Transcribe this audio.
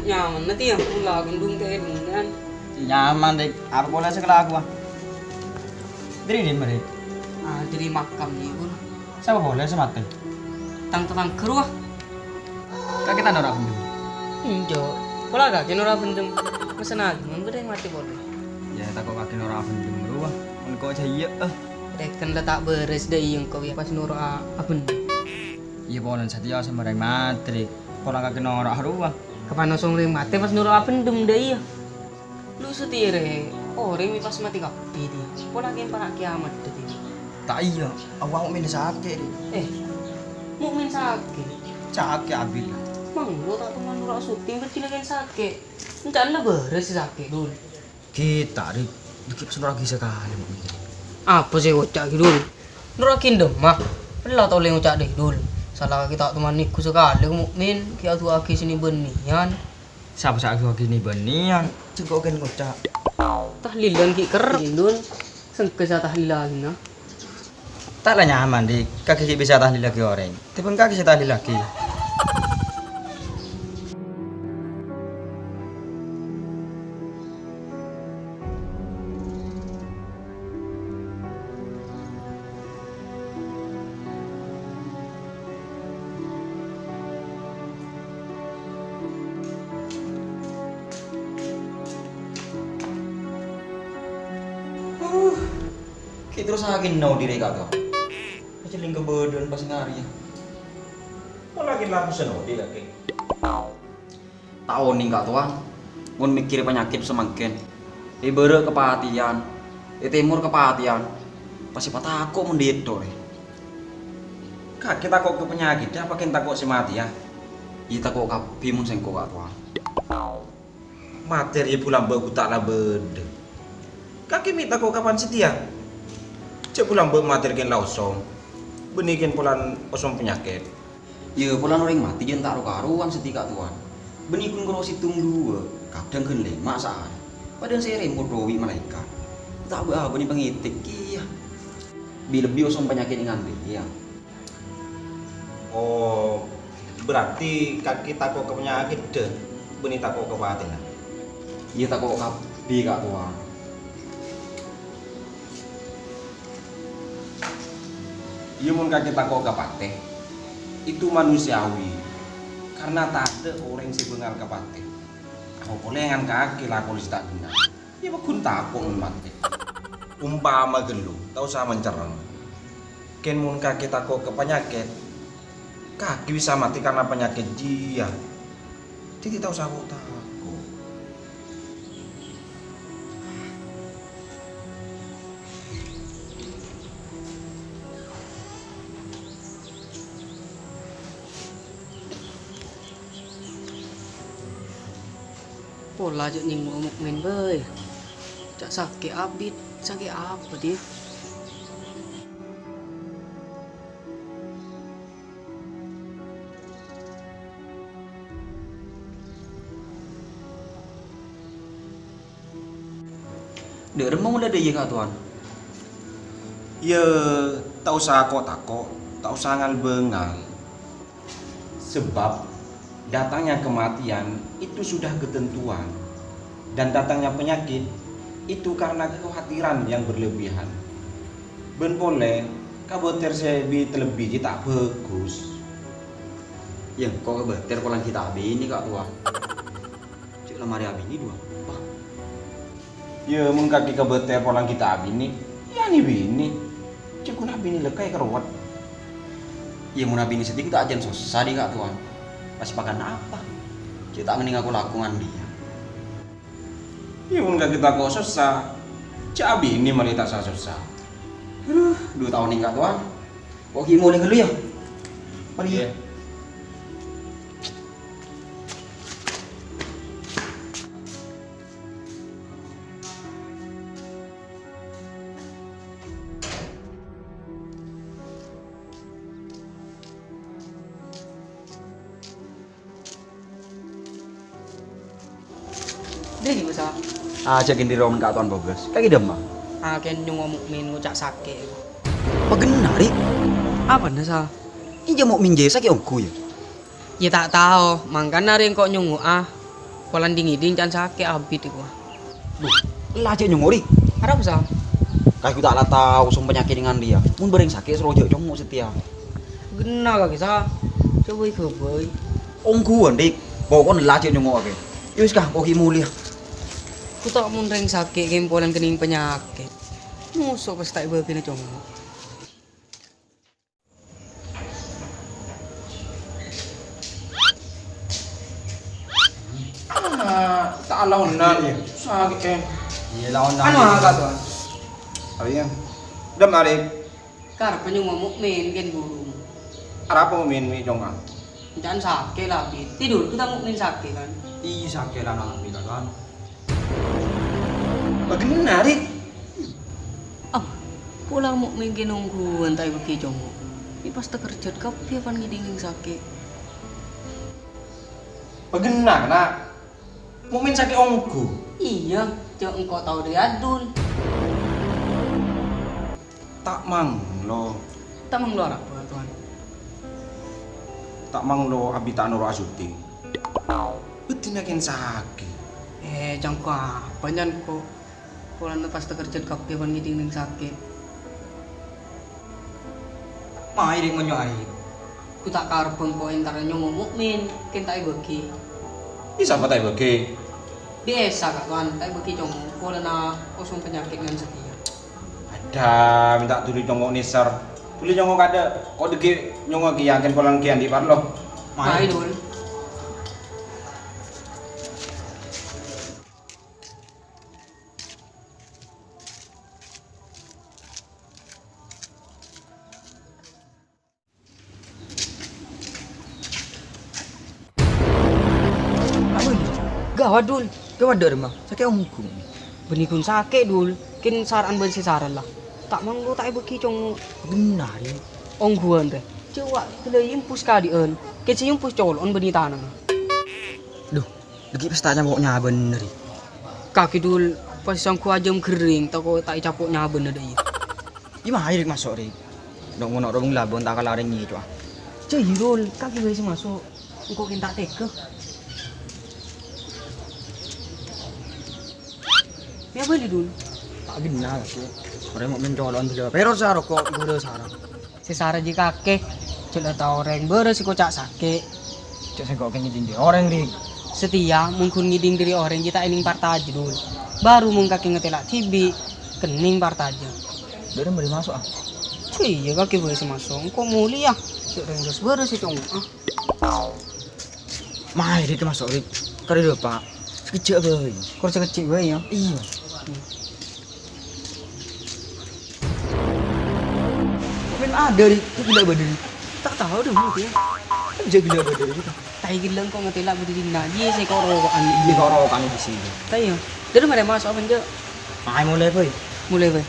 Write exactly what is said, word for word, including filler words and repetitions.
Nyamanna, Ti, ya? Pola ghun dhung tè dhungan. Nyaman, Dik. Apa polè sè kalakowa? Dhâri dimma, Dik? Ah, dhâri makam, Ti, Gun. Sapa polè sè matè? Tang-tatangghâ rowa. Kakè ta' noro' bhendhem? Enjâ'. Pola kakè noro' bhendhem. Messenna mon bâdâ sè matè polè. Ya, tako' kakè noro' bhendhem rowa. Mon ko' jâ' iyâ, eh. Rèken la ta' bârâs dâ' iyâ engko' ya pas noro' a-, abhendhem. Iyâ, polana satèya sè marèng matè, Dik. Pola kakè noro' rowa. Kapan osong rèng matè pas noro' abhendhem dâ' iyâ? Lu satèya rè, orèng mè' pas matè kabbhi, Ti. Pola kèng para' kèyamat, Ti. Ta' iyâ, awwa' mè' sakè', Dik. Eh, mè' sakè'? Sakè' abit. Manglo ta' toman noro' syuting, berarti la kèng sakè'. Enca'na bârâs sè sakè', Dul. Ghi' ta', Dik. Dâgghi' pas noro'aghi sakalè, Mukmin. Apa sè èkoca' ghi', Dul? Noro'aghi dhimma? Ella ta' ollè ngoca' dâi, Dul. Sala kakè ta' toman nèngghu sakalè, Mukmin. Ghi' adu'aaghi sè nè-bânnèyan. Sapa sè adu'aaghi nè-bânnèyan? Sèngko' kèng ngoca'. Tahlilan ghi' kerrè', Dul. Sèngko' sè tahlilaghina. Ta' la nyaman, Dik. Kakè ghi' bisa tahlilaghi orèng. Tèmbhâng kakè sè tahlilaghi. Ghi' terros sakè'na odi rè ka'dinto. Ècellèng kabâdâ'ân pas ngarèya. Pola ghi' la pèssèna odi kakè. Ta' onèng, Ka' Towan, mon mèkkèrè panyakèt samangkèn. È bârâ' kapatèyan, è tèmor kapatèyan, pas èpatako' mon dâri ètto' rè. Kakè tako' ka panyakèt, apa kèng tako' sè matèya? Iyâ, tako' kabbhi mon sèngko', Ka' Towan. Matè rèya bulambâ' ghun ta' la bâdâ. Kakè mè' tako' kapan satèya? Jhâ' bulambâ' matè kèng la osong. Bânnè kèng polana osong panyakèt. Iyâ, polana orèng matè jhân ta' ro-karowan satèya, Ka' Towan. Bânnè ghun karo sèttong duwâ', kadhâng ghân lèma' saarè. Padahal sè èrèmpot rowa bi' malaèkat. Ta' bâ-abâ nè pangètèk kèya. Bi-, lebbi osong panyakèt è ngandhâ, iyâ. Oh, berarti kakè tako' ka panyakèt, dâ? Bânnè tako' ka patèna? Iyâ, tako' kabbhi, Ka' Towan. Iyâ, mon kakè tako' ka patè, itu manusiawi, karna tadâ' orèng sè bângal ka patè. Apa polè ngan kakè lakona sè ta' bhender. Iyâ, pagghun tako' mon matè. Ompama ghâllu, ta' osa mancerreng. Kèng mon kakè tako' ka panyakèt, kakè bisa matè karna panyakèt jiyâ. Dhâddhi ta' osa ko-, tako'. Pola jhâ' nyèngngo'o Mukmin bhâi. Ca' sakè' abit, sakè' apa, Dit? Dâ' remma mon la dâ' iyâ, Ka' Towan? Iyâ, ta' osa ko'-tako', ta' osa ngal-bângal. Sebab datangnya kematian itu sudah ketentuan, dan datangnya penyakit itu karena kekhawatiran yang berlebihan. Bân polè, kabâtèr sè bi-, talebbi jiyâ ta' bhâghus. Iyâ, engko' kabâtèr polana ghi' ta' abinè, Ka' Towan. Cè' la marè abinè duwâ'. Wah. Iyâ, mon kakè kabâtèr polana ghi' ta' abinè, iyâ anè binè. Cè' ghun abinè lèkka è karowat. Iyâ, mon abinè sèddhing ta' jhân sossa dâ', Ka' Towan. Pas pakanna apa? Cè' ta' ngennèng ko-lako ngan dhiyâ. Iyâ, mon kakè tako' sossa, cè' abinè marè ta' sa-sossa. Aduh, dhu taon nèng, Ka' Towan. Ko' ghi' molè ghâllu, yâ? Marè, yâ. Iyâ. Dâ' ghi' bâsa. Ah, jhâ' ghi' dâri roman Ka' Towan Bagas. Kakè dâmma? Ah, kèng nyongngo' Mukmin ngoca' sakè'. Paghenna, Ri'? Apana, Sa? Iyâ, Mukmin jâ sakè' ongghu, yâ? Yâ, ta' tao. Mangkana rèng ko' nyongngo'a. Polana dhing-ngèdhing can sakè' abit iku. Duh, ella jhâ' nyongngo', Ri. Arapa, Sa? Kaè ghu ta' la tao song panyakèt ngan rèya. Mon bârâng sakè' soro jhâ' nyongngo' satèya. Ghenna kakè, Sa. Coba èghâbây. Ongghuwân, Dik. Pokokna ella jhâ' nyongngo' kakè. Ya wis, Ka, engko' ghi' molèya. Ghu ta' mon rèng sakè' kèng polana kennèng panyakèt. Moso pas ta' èbâghina nyongngo'. Ah, ta' laonan. Iya. Sakè', eh. Iya, laonan. Anu, angkat, Tuan. Oh, iya. Dem, Arif. Karep nyongngo' Mukmin, kèng burung. Arapa Mukmin, mi conga? Can sakè' la, Bit. Tidur, kita Mukmin sakè', kan? Iya, sakè' la, nang, Bit, kan? Bâghenna, Dik. Ah, pola Mukmin kèng ongghuwân ta' èbâghi nyongngo'. Mè' pas takerjhât kabbhi pan ngèdhing sakè'. Bâghenna, Kana'. Mukmin sakè' ongghu. Iyâ, jhâ' engko' tao dâri Adul. Ta' manglo. Ta' manglo arapa, Tuan? Ta' manglo abit ta' noro' asyuting. Bâddhina kèng sakè'. Eh, cangko apa, Nyan, ko'? Polana pas takerjhât kabbhi pan ngèdhing neng sakè'. Maè, Dik, monyo aè. Ghu ta' karep engko' entara nyongngo' Mukmin, kèng ta' èbâghi. Ih, sapa ta' èbâghi? Biyasa, Ka' Tuan, ta' èbâghi nyongngo', polana osong panyakèt ngan satèya. Adâ, mènta dhuli nyongngo' nèser. Dhuli nyongngo' kaadâ', ko' dhâggi' nyongngo' kèya, kèng polana kèya andi' parlo. Maè. Maè, Dul. Ghâwât, Dul. Ghâwât, Dul, ma. Sakè' ongghu. Bânnè ghun sakè', Dul. Kèng sara'an bân sè sara la. Ta' manglo ta' èbâghi nyongngo'. Bhender, yâ. Ongghuwân, rè. Coba' ghellâ' èyempus kadi'ân. Kèng sè èyempus colo'na bânnè tanangnga. Duh, dhâggi' pas ta' ècapo' nya bhender, yâ. Kakè, Dul, pas sè ongghu ajâm ghering, tako' ta' ècapo' nya bhender, yâ. Iyâ, maè, Dik, maso', Dik. Nok-ngonok robong labân ta' kala orèng ngèco'a. Jâ, iyâ, Dul, kakè bhâi sè maso'. Engko' kèng ta' tegghâ. Mè' abâli, Dul. Ta' ghenna, kakè. Orèng Mukmin colo'na bâdâ. Pèro sè aroko', bârâ sara. Sè sara jiyâ kakè. Jhâ' la tao orèng, bârâ sè koca' sakè'. Jhâ' sèngko' kèng ngèdhing dâri orèng, Dik. Satèya, mon ghun ngèdhing dâri orèng, jiyâ ta' ènèng partèjâ, Dul. Bhuru mon kakè ngatèla' dhibi', kennèng partèjâ. Dâri bâli maso', ah. Iyâ, kakè bhâi sè maso'. Engko' molèya. Jhâ' rèng bârâ sè congo'a. Maè, Dik, maso', Dik. Karè dâpa'. Sakejjhâ' bhâi. Kor sakejjhâ' bhâi, yâ? Iyâ. Mèn adâ, Dik. Kok ghellâ' bâdâ, Dik? Ta' tao, Dik, mungkin. Kan jâ' ghellâ' bâdâ, Dik. Ta' ghellâ' engko' ngatèla' bâdâ dinna'. Iyâ, sè koro' kan. Iyâ, koro' kan di sini. Ta' iyâ. Dâri marè maso' apa, Cok? Maè molè, bhâi. Molè, bhâi.